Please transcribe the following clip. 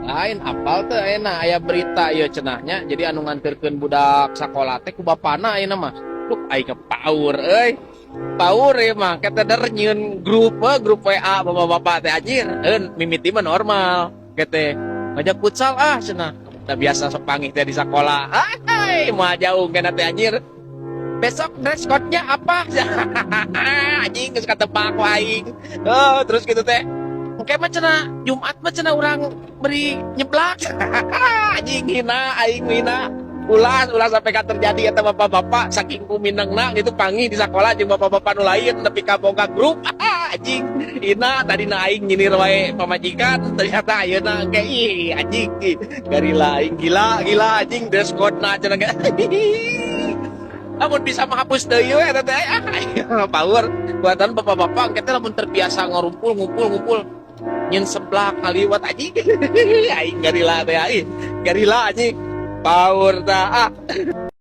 Lain apal teh enak aya berita ieu cenah nya, jadi anu nganterkeun budak sakola teh ku bapana ayeuna mah. Duh, aing paur euy. Paur ieu mah keteder nyieun grup grup WA bapak-bapak teh anjir. Eun mimiti mah normal kete. Ngajak futsal ah cenah. Da biasa sok panggih teh di sekolah. Hai, moal jauh kena teh anjir. Besok dress code-nya apa? Anjing, geus katebak ku aing. Oh, terus gitu teh. Oke mah cenah Jumat mah cenah urang beri nyeblak. Anjing, hina aing, hina. Ulah ulah sampai ka terjadi eta bapak-bapak saking kuminengna gitu panggih di sekolah jeung bapak-bapak nu lain nepi ka boga grup. Anjing, hina. Tadina aing nyindir wae pamajikan, ternyata ayeuna engke ih anjing ih. Garila aing, gila gila anjing, dress code na cenah ge. Lamun bisa menghapus deui we eta teh ah power. Buatan bapak-bapak engke teh lamun terbiasa ngumpul ngumpul ngumpul nyin seblak kaliwat anjing. Aing garila teh, aing garila anjing, power tah ah.